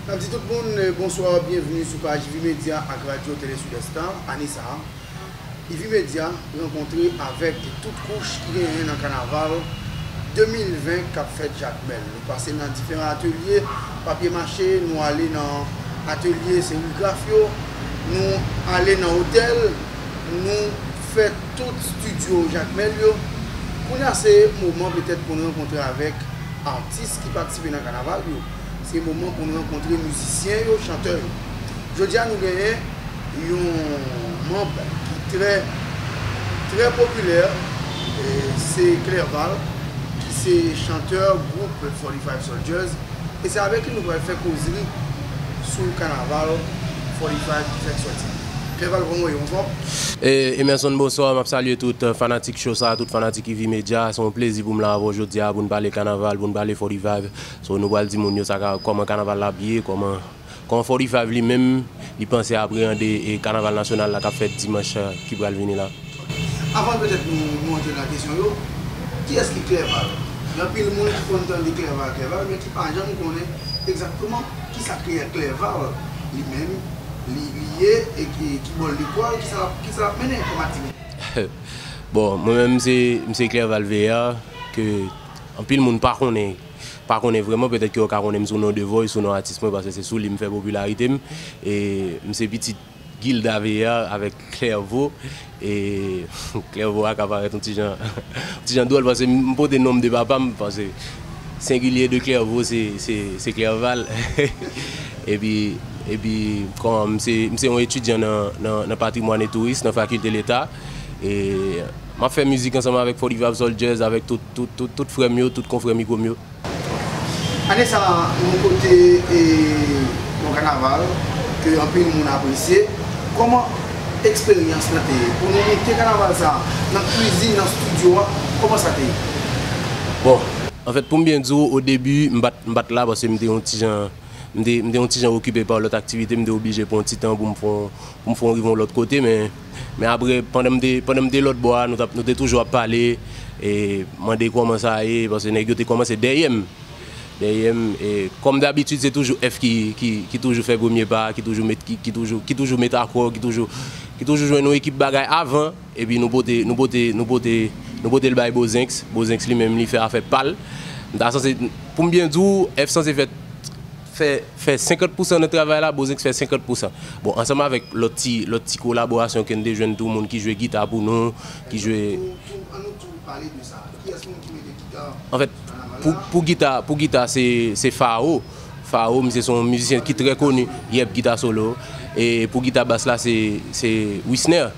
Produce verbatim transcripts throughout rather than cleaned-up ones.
N ap di tout moun, eh, bonswa, byenveni sou paj Ivi Media ak Radyo Tele Sud Est la. Ane sa a, Ivi Media rankontre avèk tout kouch ki genyen nan kanaval de mil ven k ap fèt Jakmèl. Nou pase nan diferan atelye papye mache, nou ale nan atelye serigraf yo, nou ale nan otèl, nou fè tout estidyo Jakmèl yo. Kounye a se moman petèt pou n rankontre avèk atis ki patisipe nan kanaval yo. Se moman pou n rankontre mizisyen yo, chantè yo. Jodi a nou genyen yon manb ki trè, trè popilè, e se Clerval, ki se chantè gwoup forty five Soldiers, e se avèk li nou pral fè kozri sou kanaval forty five ki fèk sòti. Clerval, kòman w ye, anfòm? E, Emerson, bonswa, m ap salye tout, eh, fanatik show sa, tout fanatik Ivi Media. Se yon plezi pou m la avè w jodi a, pou n pale kanaval, pou n pale forty five. So, nou pral di moun yo sa ka, kòman kanaval la ap ye, kòman, kòman forty five li menm, li panse apreyande, e, kanaval nasyonal la k ap fèt dimanch, eh, ki pral vini la. Avan petèt nou, nou antre nan kesyon yo, kiyès ki Clerval? Gen anpil moun ki konn tande Clerval, Clerval, men ki pa janm konnen egzakteman kisa Clerval li menm, li, li ye, e ki, ki bò l li pral, kisa l ap, kisa l ap mennen kòm aktivite. Bon, mwen menm, m se, m se Clerval Veer, ke anpil moun pa konnen, pa konnen vrèman, petèt ke yo ka konnen m sou non The Voice, sou non atis mwen, paske se sou li m fè popilarite m. E m se pitit Gilda Veer avèk Clervo. E Clervo a ka parèt yon ti jan, yon ti jan dwòl, paske m pote non m de papa m, paske sengilye de Clervo, se, se, se Clerval. Epi, epi, kòm m se, m se yon etidyan nan, nan, nan patrimwàn e touris, nan fakilte leta. E m ap fè mizik ansanm avèk forty five Soldiers, avèk tout, tout, tout, tout frè m yo, tout konfrè mikwo m yo. Ane sa a, nou pote, e, yon kanaval ke anpil moun apresye. Kòman eksperyans lan te ye? Pou nou moute kanaval sa a, nan kwizin, nan estidyo a, kòman sa te ye? Bon, anfèt, pou m byen di w, o debi, m pa t, m pa t la paske m te yon ti jan, m te, m te yon ti jan okipe pa lòt aktivite, m te oblije pran yon ti tan pou m fè yon, pou m fè yon rive yon lòt kote, men, men apre, pandan m te, pandan m te lòt bò a, nou t ap, nou te toujou ap pale, e mande kòman sa ye, paske nèg yo te kòmanse dèyè m. Dèyè m, e kòm dabitid, se toujou F ki, ki, ki toujou fè premye pa, ki toujou met, ki, ki toujou, ki toujou met akò, ki toujou, ki toujou jwenn yon ekip bagay avan, epi nou pote, nou pote, nou pote, nou pote l bay Bozenx. Bozenx li menm, li fè afè pa l. M ta sanse, pou m byen di w, F sanse fè, fè, fè senkant pousan nan travay la, Bozenx fè senkant pousan. Bon, ansanm avèk lòt ti, lòt ti kolaborasyon ke n te jwenn tou, moun ki jwe gita pou nou, ki jwe. Tou, tou, ann nou tou pale de sa. Kiyès moun ki mete gita? Anfèt, pou, pou gita, pou gita, se, se Faro. Faro, misye se yon mizisyen ki trè koni. Yep, gita solo. E pou gita bas la, se, se Wisner.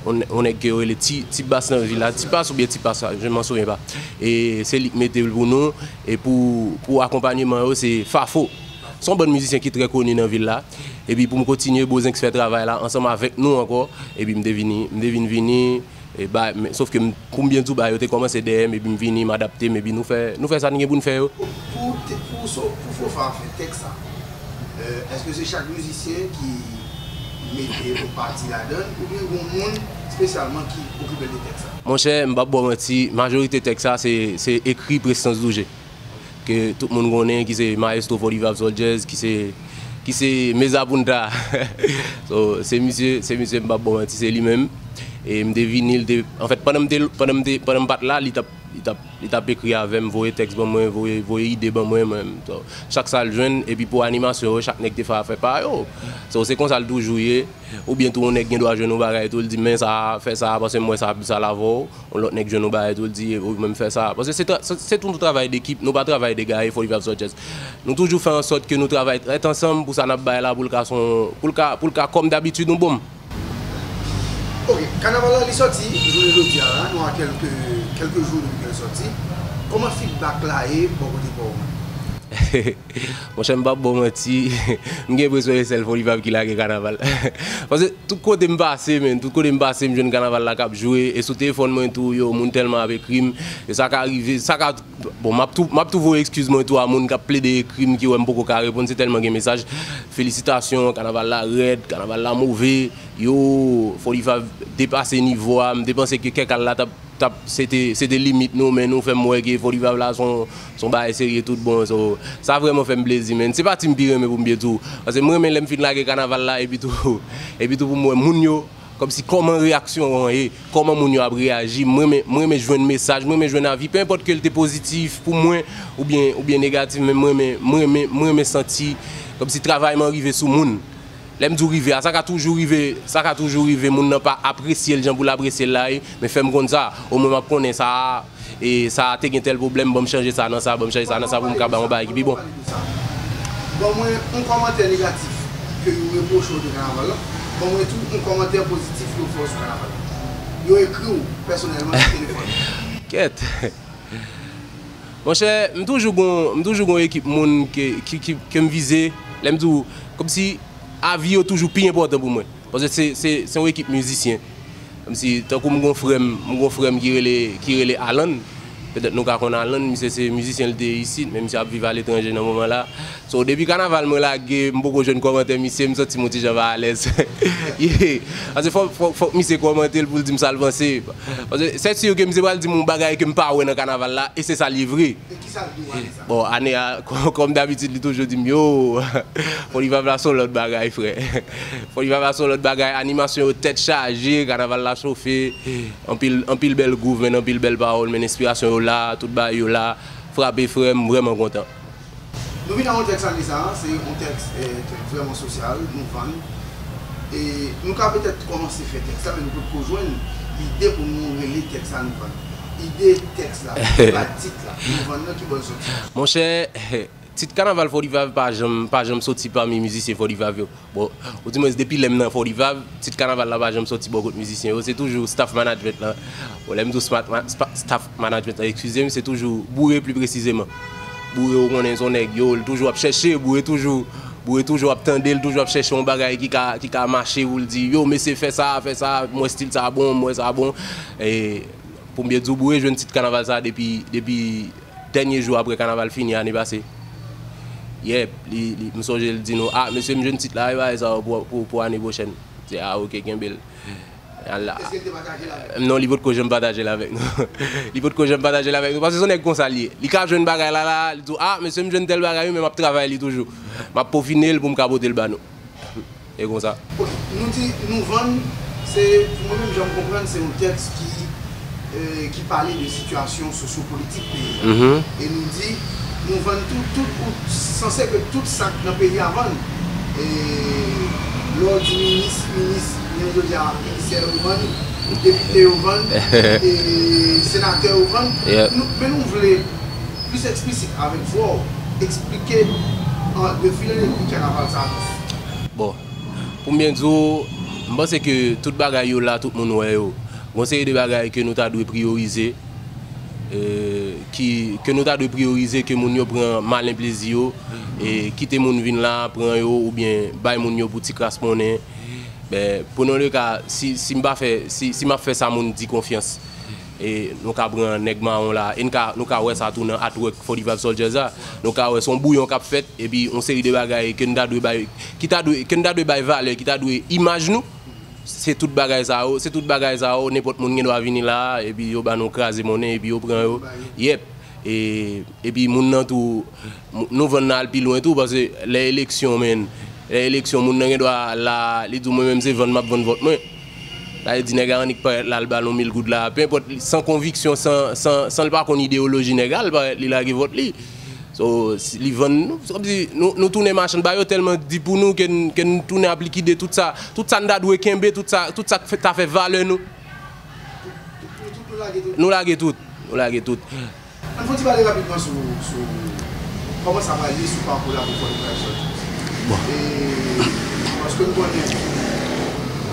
Yon, yon nèg ke yo rele Ti, Ti Bas nan vil la. Ti Bas oubyen Ti Bas, je m'en souviens pas. E se li k mete l pou nou. E pou, pou akonpanyeman yo, se Fafo. Se yon bann mizisyen ki trè koni nan vil la. Epi pou m kontinye, Bozenx fè travay la ansanm avèk nou ankò. Epi m te vini, m te vin vini. E ba, men, sof ke m, pou m byen di w, ba, yo te kòmanse dèyè m, epi m vini, m adapte m, epi nou fè, nou fè sa n gen pou n fè yo. Pou, pou, te- pou, so- pou Fofa fè tèks sa, euh, èske se chak mizisyen ki mete yon pati ladan l, oubyen gen yon moun espesyalman ki okipe l de tèks sa? Monchè, m p ap ba w manti, majorite tèks sa, se, se ekri Prestans Douje. Ke tout moun konnen, ki se Maestro forty five Soldiers, ki se, ki se Meza Punta. So, se misye, se misye, m p ap ba w manti, se li menm. E m te vini, l te, anfèt, pandan m te, pandan m te, pandan m pa t la, li t ap, li t ap, li t ap ekri avè m, voye tèks ban mwen, voye, voye ide ban mwen, mwen. So, chak sa l jwenn, epi pou animasyon yo, chak nèg te fè afè pa yo. So, se konsa l toujou ye. Oubyen tou, yon nèg gen dwa jwenn yon bagay tou, l di, men sa, fè sa, paske m wè sa pi sal avè w. Yon lòt nèg jwenn yon bagay tou, l di, ou menm fè sa. Paske se tra- se, se tout yon travay dekip, nou pa travay de gaye, forty five Soldiers. Nou toujou fè an sòt ke nou travay tèt ansanm pou sa n ap bay la, pou l ka son, pou l ka, pou l ka, kòm dabitid, yon bonm. Ok, kanaval la, li sòti, jounen jodi a la, nou a kèlke, kèlke jou depi ke l sòti. Kòman feedback la ye, bò kote pa w menm? Monchè, m p ap ba w manti, m gen enpresyon se sèl forty five ki lage kanaval. Paske tout kote m pase, men, tout kote m pase, m jwenn kanaval la k ap jwe, e sou telefòn mwen tou, yo, moun tèlman ap ekri m, e sa ka rive, sa ka, bon, m ap tou, m ap tou voye ekskiz mwen tou a moun k ap plede ekri m, ki wè m poko ka reponn, se tèlman gen mesaj, felisitasyon, kanaval la rèd, kanaval la move, yo, forty five depase nivo a, m te panse ke kèk al la t ap t ap, se te, se te limit nou, men nou fè m wè ke Fòlivava la se yon, se yon bagay serye tout bon. So, sa vrèman fè m plezi, men se pati m pi renmen pou m byen di w. Paske m renmen lè m fin lage kanaval la, epi tou, epi tou pou m wè moun yo, kòmsi kòman reyaksyon an ye, kòman moun yo ap reyaji. M renmen, m renmen jwenn mesaj, m renmen jwenn avi, pe enpòt ke l te pozitif pou mwen, oubyen, oubyen negatif, men m renmen, m renmen, m renmen santi kòmsi travay mwen rive sou moun. Lè m di w rive a, sa ka toujou rive, sa ka toujou rive, moun nan pa apresye l jan pou l apresye l la, e, men fè m konn sa, omwen m ap konnen sa, e sa a te gen tèl pwoblèm, ban m chanje sa nan sa, ban m chanje sa nan sa pou m ka ba yon bagay ki pi bon. Ban mwen yon kòmantè negatif ke yo repwoche w de kanaval la, ban mwen tou yon kòmantè pozitif yo fè w sou kanaval la. Yo ekri w pèsonèlman sou telefòn. Kèt. Monchè, m toujou gon, m toujou gon ekip moun ke, ki, ki, ke m vize. Lè m di w, kòmsi avi yo toujou pi enpòtan pou mwen. Paske se, se, se yon ekip mizisyen. Kòmsi, tankou m gon frè m, m gon frè m ki rele, ki rele Alan. Petèt nou ka konn Alan, misye se mizisyen li te isit, men misye ap viv aletranje nan moman la. So, depi kanaval mwen lage, m poko jwenn kòmantè misye, m santi m yon ti jan pa alèz. Yeah. Paske fòk, fòk, fòk misye kòmante l pou l di m sa l panse. Paske se si ke misye pral di m yon bagay ke m pa wè nan kanaval la, e se sa l ye vre. E kisa l di w ane sa? Bon, ane a, kò- kòm dabitid, li toujou di m, yo, Fòlivava se yon lòt bagay, frè. Fòlivava se yon lòt bagay, animasyon yo tèt chaje, kanaval la chofe, anpil, anpil bèl gwouv, men anpil bèl pawòl, men enspirasyon yo la, tout bagay yo la, frape, frè, m vrèman kontan. Nou vin nan yon tèks ane sa a, se yon tèks eh, ki vrèman sosyal, nou vann. E nou ka petèt kòmanse fè tèks la, men nou potko jwenn ide pou nou rele tèks la nou vann. Ide tèks la, ki bay tit la, nou vann nan ki bò l soti? Monchè, tit kanaval Fòlivava pa janm, pa janm soti pami mizisyen Fòlivava yo. Bon, ou di mwen depi lè m nan Fòlivava, tit kanaval la pa janm soti bò kot mizisyen yo, se toujou staff management la. Bon, lè m di w smart ma- spa- staff management la, eskize m, se toujou Boure pli presizeman. Boure ou konnen se yon nèg yo, l toujou ap chèche, Boure toujou, Boure toujou ap tande, l toujou ap chèche yon bagay ki ka, ki ka mache pou l di, yo, mesye, fè sa, fè sa, m wè stil sa bon, m wè sa bon. E, pou m byen di w, Boure jwenn tit kanaval sa depi, depi dènye jou apre kanaval fini ane pase. Yep, li, li, m sonje l di nou, ah, mesye, m jwenn tit la, e bagay sa pou, pou, pou ane pwochèn. M di, ah, ok, kenbe l. Al la. Èske l te pataje l avèk ou? Non, li potko janm pataje l avèk nou. Li potko janm pataje l avèk nou, paske se yon nèg konsa l ye. Li ka jwenn bagay la, la, li di w, ah, mesye, m jwenn tèl bagay, wi, men m ap travay li toujou. M ap pofine l pou m ka pote l ba nou. E konsa. Ok, nou di nou vann, se, pou mwen menm, jan m konprann, se yon tèks ki, eh, ki pale de sitiyasyon sosyopolitik peyi a. E nou di, nou vann tout, tout, ou sanse ke tout sa k nan peyi a vann. E lè w di minis, minis, jounen jodi a, minisè yo vann, depite yo vann, e senatè yo vann. Nou, men nou vle plis eksplisit avèk vwa w, eksplike an de fil an egwi kanaval sa a plis. Bon, pou m byen di w, m panse ke tout bagay yo la, tout moun wè yo. Gon seri de bagay ke nou ta dwe priyorize, e, ki, ke nou ta dwe priyorize, ke moun yo pran malen plezi yo, e kite moun vin la, pran yo, oubyen bay moun yo pou ti kras monnen. Men, prenons le cas, si, si m pa fè, si, si m ap fè sa moun di konfyans, e nou ka pran nèg mawon la, e n ka, nou ka wè sa tou nan artwork Forty Five Soldiers la. Nou ka wè se yon bouyon k ap fèt, epi yon seri de bagay ke n ta dwe bay, ki ta dwe, ke n ta dwe bay valè, ki ta dwe imaj nou, se tout bagay sa yo, se tout bagay sa yo, nenpòt moun gen dwa vini la, epi yo ba nou kraze monnen, epi yo pran yo. Yep. E, epi moun nan tou, m- nou vann nan al pi lwen tou, paske lè eleksyon, men, lè eleksyon, moun nan gen dwa la, li di w, mwen menm se vann m ap vann vòt mwen. Sa vle di nèg la annik parèt la, l ba l yon mil goud la, pe enpòt, li- san konviksyon, san, san, san l pa konn ideyoloji nèg la, l parèt, li lage vòt li. So, si li vann nou, se kòmsi nou, nou tounen machann bagay yo tèlman di pou nou ke n, ke n tounen ap likide tout sa, tout sa n ta dwe kenbe, tout sa, tout sa k fè- ta fè valè nou. Nou tout nou lage tout. Nou lage tout. Nou lage tout. Ann fon ti pale rapidman sou, sou kòman sa pral ye sou pakou la pou Forty Five Soldiers. Bon. E, paske nou konnen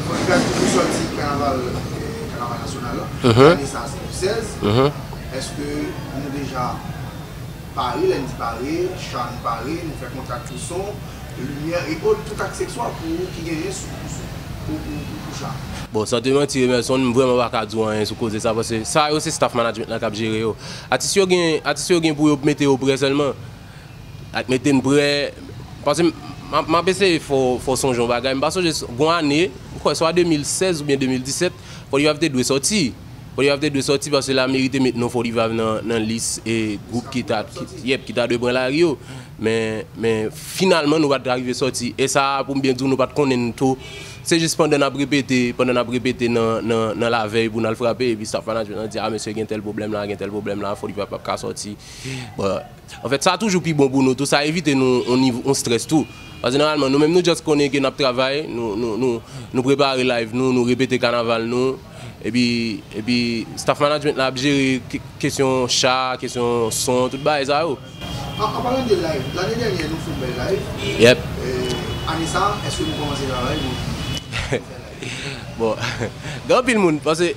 Forty Five toujou sòti kanaval, eh, kanaval nasyonal la. Ane sa a se pou sèz. Èske nou deja pare, lè n di pare, cha nou pare, nou fè kontak pou son, limyè e ot, tout aksekswa pou ki genyen sou, sou, pou, pou, pou, pou cha. Bon, san te manti, Emerson, m vrèman pa ka di w anyen sou koze sa, paske sa yo se staff management lan k ap jere yo. Atis yo gen, atis yo gen pou yo mete yo prè sèlman. Ak mete n prè, paske m, m, m ap eseye fè w, fè w sonje yon bagay. M pa sonje s- gon ane, m kwè swa de mil sèz oubyen de mil disèt, Forty Five te dwe sòti. Folivav te dwe sòti paske lameri te met non Folivav nan, nan lis e gwoup ki ta, ki, yep, ki ta dwe pran lari yo. Men, men finalman, nou pa t rive sòti. E sa, pou m byen di w, nou pa t konnen n tou. Se jis pandan n ap repete, pandan n ap repete nan, nan, nan lavèy pou n al frape, epi staff management lan di, "A, mesye, gen tèl pwoblèm la, gen tèl pwoblèm la, Folivav p ap ka sòti." Bon, anfèt, sa toujou pi bon pou nou tou, sa evite nou on nivo, on strès tou. Paske nòmalman, nou menm nou just konnen ke n ap travay, nou, nou, nou, nou prepare live nou, nou repete kanaval nou, epi, epi staff management la ap jere ke-, kesyon cha, kesyon son, tout bagay sa yo. An, an palan de live, lane dènyè nou fè yon bèl live. Yep. E, ane sa, èske nou kòmanse travay pou fè live? Bon, gen anpil moun, paske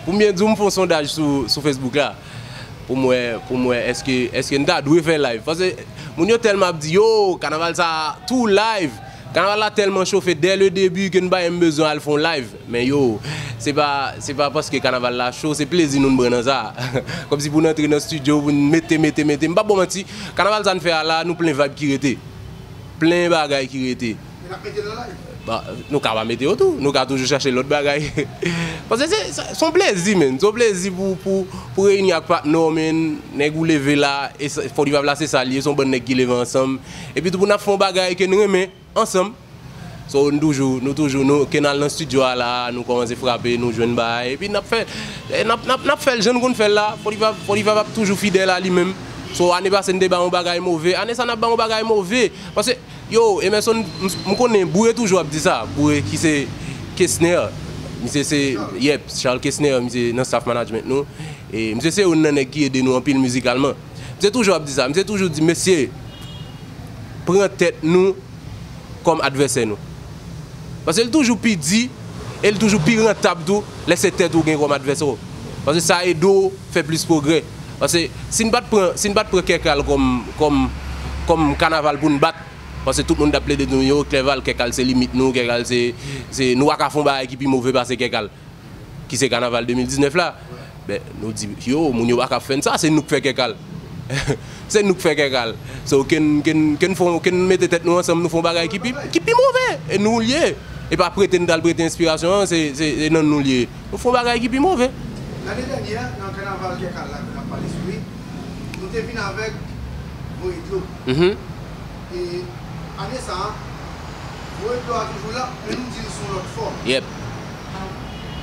pou m byen di w, m fè yon sondaj sou, sou Facebook la. Pou m wè, pou m wè èske, èske n ta dwe fè live. Paske moun yo tèlman ap di, "Yo, kanaval sa tou live." Kanaval la tèlman chofe dès le début ke n pa menm bezwen al fè yon live. Men yo, se pa, se pa paske kanaval la cho, se plezi nou n pran nan sa. Kòmsi pou n antre nan studio, pou n mete, mete, mete. M p ap ba w manti, kanaval sa n fè a la, nou plen vibe ki rete. Plen bagay ki rete. Men n ap mete l nan live. Ba, nou ka pa mete yo tou. Nou ka toujou chache lòt bagay. Paske se, se, se yon plezi, menn. Se yon plezi pou, pou, pou reyini ak patnè w, menn. Nèg ou leve la, e sa, Folivav la, se sa l ye, se yon bann nèg ki leve ansanm. Epi tou pou n ap fè yon bagay ke n renmen ansanm. So, nou toujou, nou toujou, nou, ke n al nan studio a la, nou kòmanse frape, nou jwenn bagay. Epi n ap fè, e n ap, n ap, n ap fè l jan n konn fè l la. Folivav, Folivav ap toujou fidèl a li menm. So, ane pase n te ba yon bagay move. Ane sa n ap ba yon bagay move. Paske Yo, Emerson, m, m konnen Boure toujou ap di sa. Boure ki se Kesner. Misye se, yep, Charles Kesner, misye nan staff management nou. E misye se youn nan nèg ki ede nou anpil mizikalman. Misye toujou ap di sa. Misye toujou di, "Mesye, pran tèt nou kòm advèsè nou." Paske l toujou pi di, e l toujou pi rantab tou, lè se tèt ou gen kòm advèsè w. Paske sa ede w fè plis pwogrè. Paske si n pa t pran, si n pa t pran Kèkal kòm, kòm, kòm kanaval pou n bat, Paske tout moun t ap plede di nou, "Yo, Clerval, Kèkal se limit nou, Kèkal se, se, nou pa ka fè yon bagay ki pi move pase Kèkal." Ki se kanaval de mil diznèf la. Ben, nou di, "Yo, moun yo pa ka fè n sa, se nou k fè Kèkal." Se nou k fè Kèkal. So, ke n, ke n, ke n fè, ke n mete tèt nou ansanm, nou fè yon bagay ki pi, ki pi move. E nou l ye. E pa prete n t al prete enspirasyon an, se, se, se nan nou l ye. Nou fè yon bagay ki pi move. Lane dènyè, nan kanaval Kèkal la, ke n ap pale sou li, nou te vin avèk Voye Dlo. Mhm. E ane sa a, Voye Dlo a toujou la, men nou di l sou yon lòt fòm. Yep.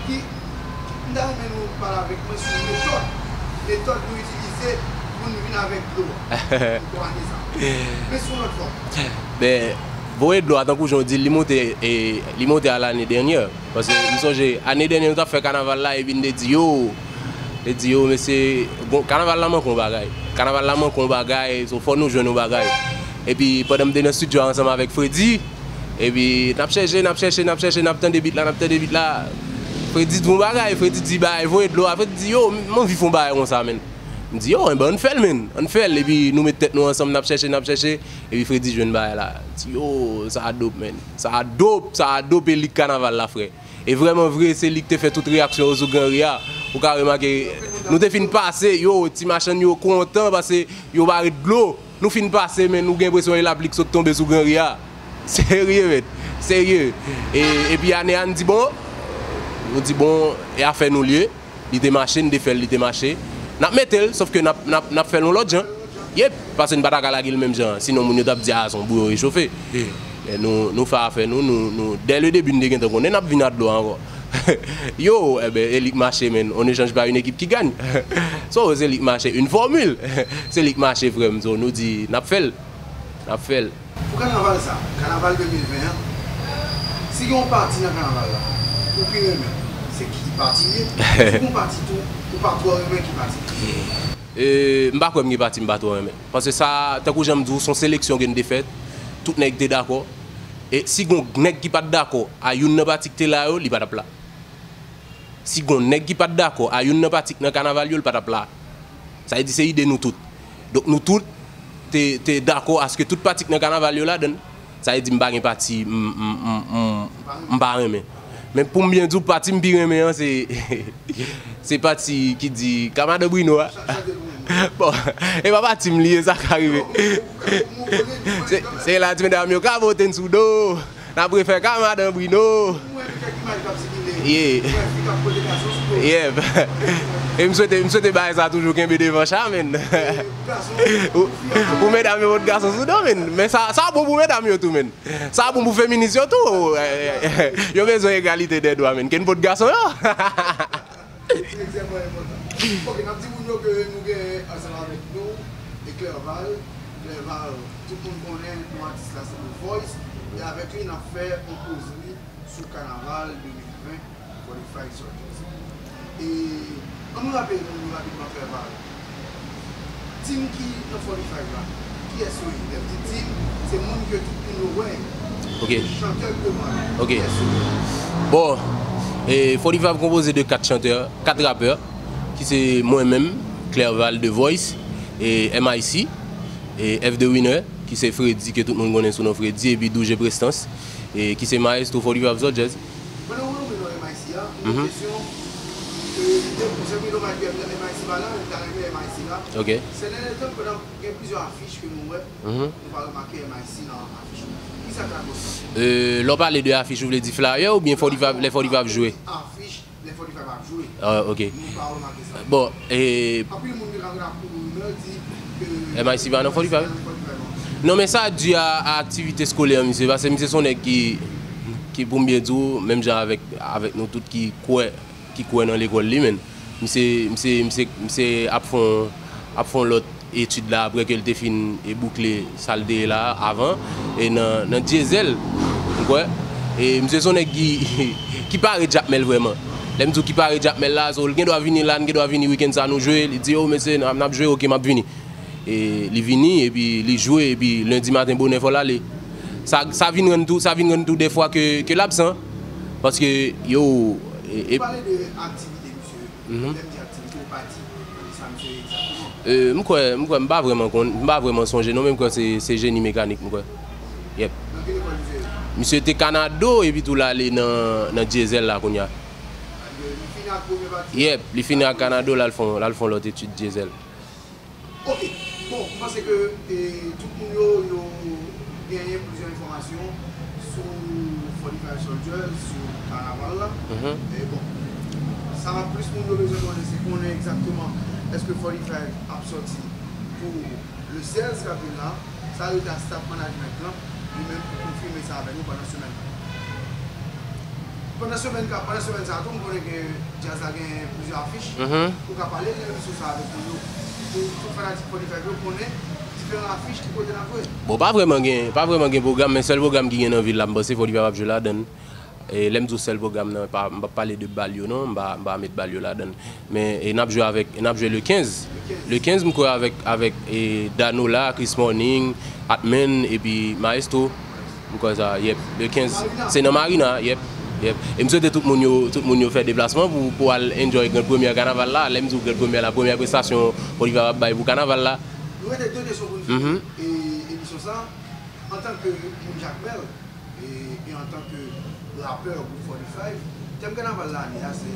Ki, m ta renmen nou pale avèk mwen sou metòd, metòd nou itilize pou n vin avèk dlo a pou ane sa a. Men sou yon lòt fòm. Ben, Voye Dlo a, tankou jan w di l, li monte, e, li monte a lane dènyè. Paske m sonje, ane dènyè nou t ap fè kanaval la, epi n te di, "Yo," te di, "Yo, mesye, bon, kanaval la manke yon bagay. Kanaval la manke yon bagay, so fò nou jwenn yon bagay." Epi pandan m te nan estidyo a ansanm avèk Freddy, epi n ap chèche, n ap chèche, n ap chèche, n ap tande beat la, n ap tande beat la. Freddy di yon bagay, Freddy di, "Bay, Voye Dlo a." Freddy di, "Yo, m anvi fè yon bagay konsa, menn." M di, "Yo, enben, ann fè l, menn, ann fè l." Epi nou met tèt nou ansanm, n ap chèche, n ap chèche, epi Freddy jwenn bagay la. Di, "Yo, sa a dope, menn. Sa a dope, sa a dope, e lik kanaval la, frè." E vrèman vre, se li ki te fè tout reyaksyon yo sou Gran Ri a. Ou ka remake, nou te fin pase, yo, ti machann yo kontan paske yo pa ret dlo. Nou fin pase, men nou gen enpresyon e lapli k sot tonbe sou Gran Ri a. Serye, menn. Serye. E, epi ane a, n di, "Bon," nou di, "Bon, e afè nou l ye." Li te mache, n te fè l, li te mache. N ap mete l, sòf ke n ap, n ap, n ap fè l yon lòt jan. Yep, paske n pa ta ka lage l menm jan an. Sinon, moun yo t ap di, "A, se yon bouyon rechofe." Men nou, nou fè afè nou, nou, nou, dès le début, n te gentan konnen n ap vin a dlo a ankò. Yo, enben, e li k mache, menn. On ne change pas une équipe qui gagne. So, se li k mache, une formule. Se li k mache, frè m. So, nou di, n ap fè l. N ap fè l. Pou kanaval sa, kanaval de mil ven an, si gen yon pati nan kanaval la, ou pi renmen, se ki pati l ye? Si gen yon pati tou, ou pa twò renmen, ki pati l ye? E, m pa kwè m gen pati m pa twò renmen. Paske sa, tankou jan m di w, se yon seleksyon ke n te fè, tout nèg te dakò. E si gen yon nèg ki pa t dakò a youn nan pati k te la yo, li pa t ap la. Si gen yon nèg ki pa t dakò a youn nan pati k nan kanaval yo, l pa t ap la. Sa vle di se ide nou tout. Donk nou tout te, te dakò aske tout pati k nan kanaval yo ladan l. Sa vle di m pa gen pati m, m, m, m, m pa renmen. Men pou m byen di w, pati m pi renmen an, se, se pati ki di Kamadan Bruno a. Bon, e pa pati m li ye, sa ka rive. Se, se la ti medam yo ka bote n sou do. N ap refè ka madan Brino. Mwen, gen kèk imaj k ap sikile. Yeah. Mwen, fi k ap pote gason sou do. Yeah. E m swete, m swete bagay sa toujou kenbe devan cha, menn. Pou, pou medam yo pot gason sou do, menn. Men sa, sa bon pou medam yo tou, menn. Sa bon pou feminis yo tou. Yo bezwen egalite dè dwa, menn. Ke n pot gason yo. Egzèman enpòtan. Ok, n ap di moun yo ke nou gen ansanm avèk nou e Clerval. Clerval, tout moun konnen non atis la se The Voice. E avèk li, n ap fè yon kozri sou kanaval de mil ven, forty-five Soldiers. E ann nou raple moun yo rapidman, Clerval. Team ki nan forty-five la, kiyès yo ye? Lè m di team, se moun ke tout moun yo wè. Ok. Chantè k devan yo. Ok. Kiyès yo ye? Bon, e forty-five konpoze de kat chantè, kat rapè, ki se mwen menm, Clerval The Voice, e M I C, e F the Winner, ki se Freddy, ke tout moun konnen sou non Freddy, epi Douje Prestance, e ki se Maestro forty-five Soldiers. Pandan w nonmen non M I C a, mwen gen kesyon, e, de, se wi, domaj M I C pa la, men m ta renmen M I C la. Ok. Sèten tan pandan gen plizyè afich ke nou wè, nou pa remake M I C nan afich yo. Kisa k lakoz sa? E, lè w pale de afich, ou vle di flyer oubyen forty-five, lè forty-five jwe? Afich, lè forty-five ap jwe. Ah, ok. Nou pa remake sa. Bon, e anpil moun gentan ap kouri rimè di ke M I C pa nan forty-five? Non, men sa di a, a aktivite eskolè misye, paske misye se yon nèg ki, ki pou m byen di w, menm jan avèk, avèk nou tout ki kwè, ki kwè nan lekòl li, menn. Misye, misye, misye, misye ap fè yon, ap fè yon lòt etid la apre ke l te fin e boukle sa l te ye la avan, e nan, nan Diesel, m kwè. E misye se yon nèg ki, ki pare Jakmèl vrèman. Lè m di w ki pare Jakmèl la, so l gen dwa vini la, n gen dwa vini wikenn sa nou jwe, li di, "O, mesye, n ap, n ap jwe, ok, m ap vini." E li vini, epi li jwe, epi lendi maten bonè fò l ale. Sa, sa vin rann tou, sa vin rann tou dèfwa ke, ke l absan. Paske, yo, e, e Pale de aktivite misye. Lè m di aktivite, ou pa di sa misye ye egzakteman. E, m kwè, m kwè, m pa vrèman konn, m pa vrèman sonje non, men m kwè se, se jeni mekanik, m kwè. Yep. Nan ki lekòl misye ye? Misye te Kanado, epi tou l ale nan, nan Diesel la kounye a. Li fini ak premye pati? Yep, li fini ak Kanado, l al fè yon, l al fè yon lòt etid Diesel. Ok. Bon, m panse ke, e, tout moun yo, yo genyen plizyè enfòmasyon sou forty-five Soldiers, sou kanaval la. E bon, sa plis moun yo bezwen konnen, se konnen egzakteman èske forty-five ap sòti pou le sèz k ap vin la. Sa rete a staff management lan, li menm pou konfime sa avè nou pandan semèn nan. Pandan semèn k ap, pandan semèn sa a tou, m konnen ke djaz la gen plizyè afich. Ou ka pale de emisyon sa a avèk moun yo, pou tout fanatik forty-five yo konnen diferan afich ki kote n ap jwe. Bon, pa vrèman gen, pa vrèman gen pwogram, men sèl pwogram ki gen nan vil la, m panse forty-five ap jwe ladann. E lè m di w sèl pwogram nan, pa, m p ap pale de bal yo non, m pa, m pa met bal yo ladann. Men, e n ap jwe avèk, e n ap jwe le kenz. Le kenz, m kwè avèk, avèk, e, Danola, Chris Morning, Atman, epi Maestro. M kwè sa, yep. Le kenz, se nan Marina, yep, yep. E m swete tout moun yo, tout moun yo fè deplasman pou, pou al enjoy gran premyè kanaval la. Lè m di w gran premyè la, premyè prestasyon forty-five ap bay pou kanaval la. Nou rete de kesyon pou n fini, e, emisyon sa. Antanke moun Jakmèl, e, e antanke rapè gwoup forty-five, tèm kanaval la ane a, se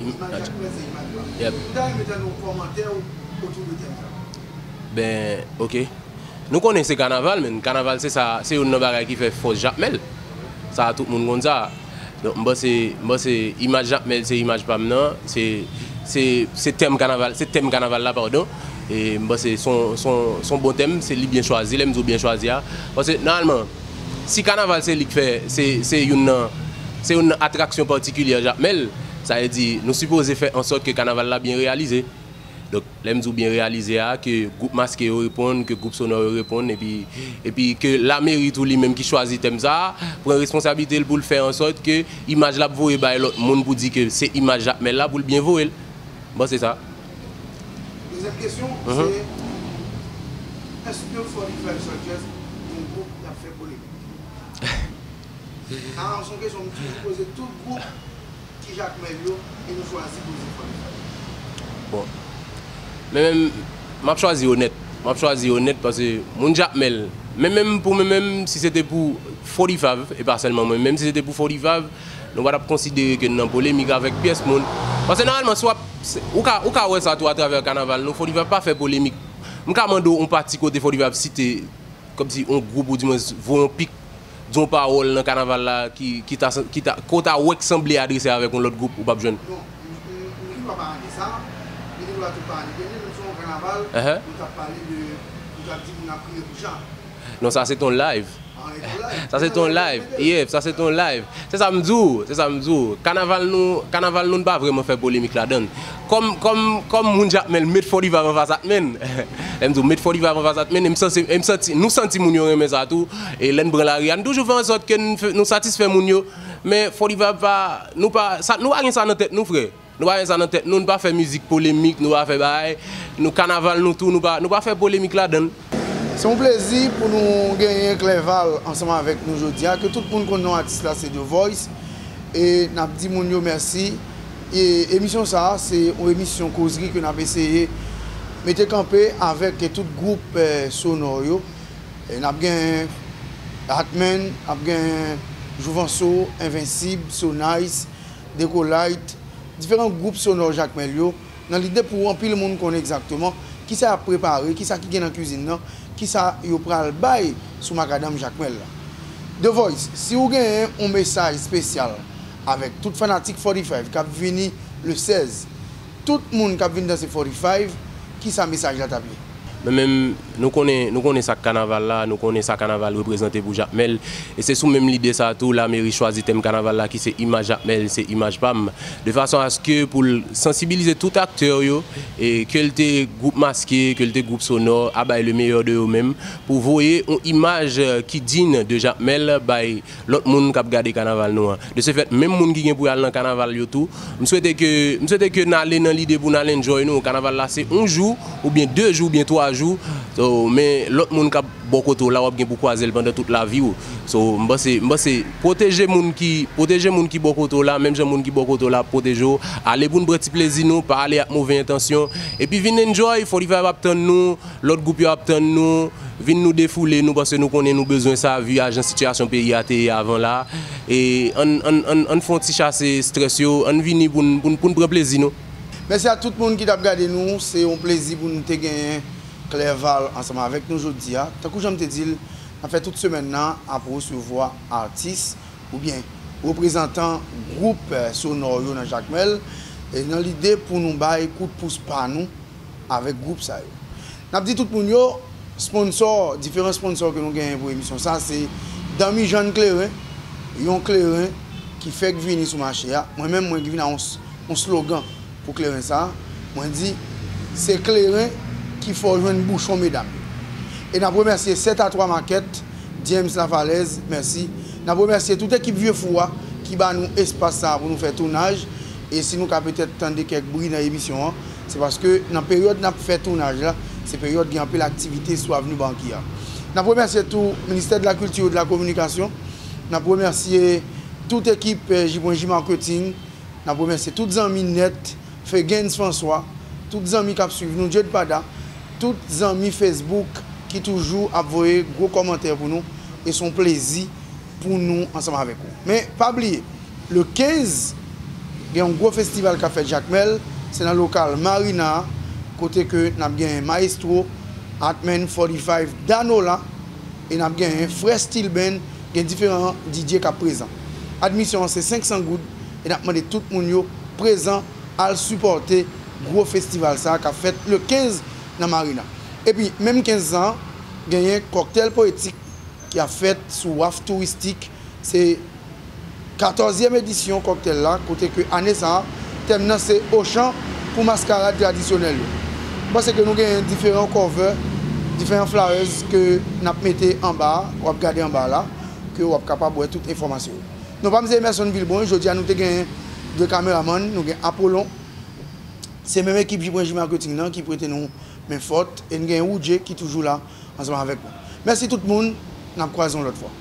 imaj Jakmèl, se imaj pa. Yep. M ta renmen tande yon kòmantè w otou de tèm sa. Ben, ok. Nou konnen se kanaval, men kanaval se sa, se youn nan bagay ki fè fòs Jakmèl. Sa tout moun konn sa. Donk, m panse, m panse imaj Jakmèl se imaj pa m nan, se, se, se tèm kanaval, se tèm kanaval la, padon. E m panse se yon, se yon, se yon bon tèm, se li byen chwazi, lè m di w byen chwazi a. Paske, nòmalman, si kanaval se li k fè, se, se youn nan, se youn nan atraksyon patikilyè Jakmèl, sa vle di, nou sipoze fè an sòt ke kanaval la byen reyalize. Donk, lè m di w byen reyalize a, ke gwoup maske yo reponn, ke gwoup sonò yo reponn, epi, epi ke lameri tou li menm ki chwazi tèm sa a, pran responsablite l pou l fè an sòt ke imaj l ap voye bay lòt moun pou di ke se imaj Jakmèl la pou l byen voye l. M panse sa. Dezyèm kesyon, se, èske forty-five Soldiers yon gwoup k ap fè polemik? Sa a, se yon kesyon m toujou poze tout gwoup ki Jakmèl yo, e nou chwazi poze forty-five. Bon. Men menm, m ap chwazi onèt. M ap chwazi onèt paske moun Jakmèl, men menm pou mwen menm, si se te pou forty-five, e pa sèlman mwen, menm si se te pou forty-five, nou pa t ap konsidere ke n nan polemik avèk pyès moun. Paske nòmalman, si w ap, se, ou ka, ou ka wè sa tou atravè kanaval nou, forty-five pa fè polemik. M ka mande w yon pati kote forty-five site, kòmsi yon gwoup oudimwens voye yon pik Di yon pawòl nan kanaval la ki, ki ta, ki ta, ke w ta wè k sanble adrese avèk yon lòt gwoup, ou p ap jwenn. Non, m, m, m gen dwa pa renmen sa, m gen dwa tou pa renmen, men menm si yon kanaval, Ehe. Nou t ap pale de, nou t ap di moun ap kriye pou chat. Non, sa se ton live. Ah, e ton live. Sa se ton live. Yep, sa se ton live. Se sa m di w, se sa m di w. Kanaval nou, kanaval nou, n pa vrèman fè polemik ladan l. Kòm, kòm, kòm moun Jakmèl met Forty Five anfas Atmen. Lè m di w met Forty Five anfas Atmen, e m santi, e m santi, nou santi moun yo renmen sa tou. E lè n pran lari a, n toujou fè an sòt ke n fè, nou satisfè moun yo. Men Forty Five pa, nou pa, sa, nou pa gen sa nan tèt nou, frè. Nou pa gen sa nan tèt nou, nou pa fè mizik polemik, nou pa fè bagay. Nou kanaval nou tou, nou pa, nou pa fè polemik ladan l. Se yon plezi pou nou genyen Clerval ansanm avèk nou jodi a, ke tout moun konn non atis la se The Voice. E n ap di moun yo mèsi. E emisyon sa a, se yon emisyon kozri ke n ap eseye mete kanpe avèk tout gwoup, eh, sonò yo. E n ap gen Atmen, n ap gen Jouvanso, Envensib, So Nice, Dekolite, diferan gwoup sonò Jakmèl yo, nan lide pou anpil moun konnen egzakteman kisa y ap prepare, kisa ki gen nan kwizin nan, kisa yo pral bay sou makadanm Jakmèl la. The Voice, si w genyen yon mesaj espesyal avèk tout fanatik Forty Five k ap vini le sèz, tout moun k ap vin danse Forty Five, kisa mesaj la t ap ye? Men menm, nou konnen, nou konnen sa k kanaval la, nou konnen sa kanaval reprezante pou Jakmèl. E se sou menm lide sa a tou, lameri chwazi tèm kanaval la ki se Imaj Jakmèl, se imaj pa m. De fason aske pou l sansibilize tout aktè yo, e ke l te gwoup maske, ke l te gwoup sonò, a bay le meilleur de yo menm, pou voye yon imaj, eh, ki digne de Jakmèl bay lòt moun k ap gade kanaval nou an. De ce fait, menm moun ki gen pou y al nan kanaval yo tou, m swete ke, m swete ke n ale nan lide pou n al enjoy nou. Kanaval la se yon jou, oubyen de jou, oubyen twa jou. So, men lòt moun k ap bò kote w la, w ap gen pou kwaze l pandan tout lavi w. So, m panse, m panse, pwoteje moun ki, pwoteje moun ki bò kote w la, menm jan moun ki bò kote w la ap pwoteje w. Ale pou n pran ti plezi nou, pa ale ak move entansyon. Epi vin enjoy, Forty Five ap tann nou, lòt gwoup yo ap tann nou. Vin nou defoule nou, paske nou konnen nou bezwen sa, vi a jan sitiyasyon peyi a te ye avan la. E ann, ann, ann, ann fè yon ti chase estrès yo, ann vini pou n, pou n, pou n pran plezi nou. Mèsi a tout moun ki t ap gade nou, se yon plezi pou nou te genyen Clerval ansanm avèk nou jodi a. Tankou jan m te di l, n ap fè tout semèn nan ap resevwa atis oubyen reprezantan gwoup, eh, sonò yo nan Jakmèl, e nan lide pou nou bay kout pous pa nou avèk gwoup sa yo. N ap di tout moun yo, sponsò, diferan sponsò ke nou genyen pou emisyon sa, se Danmi Jann Kleren, yon kleren ki fèk vini sou mache a. Mwen menm, mwen vin a yon s-, yon slogan pou kleren sa a. Mwen di, se kleren ki fè w jwenn bouchon medam yo. E n ap remèsye Sèt a twa Makèt, James Lafalaise, mèsi. N ap remèsye tout ekip Vye Fou a ki ba nou espas sa a pou nou fè tounaj. E si nou ka petèt tande kèk bri nan emisyon an, se paske nan peryòd n ap fè tounaj la, se peryòd gen anpil aktivite sou Avni Banki a. N ap remèsye tou Ministè de la Culture et de la Communication. N ap remèsye tout ekip, eh, J pwen J Marketing. N ap remèsye tout zanmi nèt, Fegens François, tout zanmi k ap swiv nou, Dieudpada, tout zanmi Facebook ki toujou ap voye gwo kòmantè pou nou, e se yon plezi pou nou ansanm avèk ou. Men, pa bliye, le kenz, gen yon gwo festival k ap fèt Jakmèl, se nan lokal Marina a, kote ke n ap gen Maestro, Atman forty-five, Danola, e n ap genyen Fresh Steel Band, gen diferan D J k ap prezan. Admisyon an se senk san goud, e n ap mande tout moun yo prezan, al sipòte gwo festival sa a k ap fèt le kenz nan Marina. Epi, menm kenz sa a, genyen kòktèl poetik ki ap fèt sou waf touristik. Se katòzyèm edisyon kòktèl la, kote ke ane sa a, tèm nan se Ochan pou maskarad tradisyonèl yo. M panse ke nou genyen diferan cover, diferan flyers ke n ap mete anba a, w ap gade anba a la, ke w ap kapab wè tout enfòmasyon yo. Non pa m se Emerson Vilbon, jodi a nou te genyen de kameramann, nou gen Apollon, se menm ekip J pwen J Marketing nan ki prete nou men fòt, e n gen Woodjay ki toujou la ansanm avèk nou. Mèsi tout moun, n ap kwaze yon lòt fwa.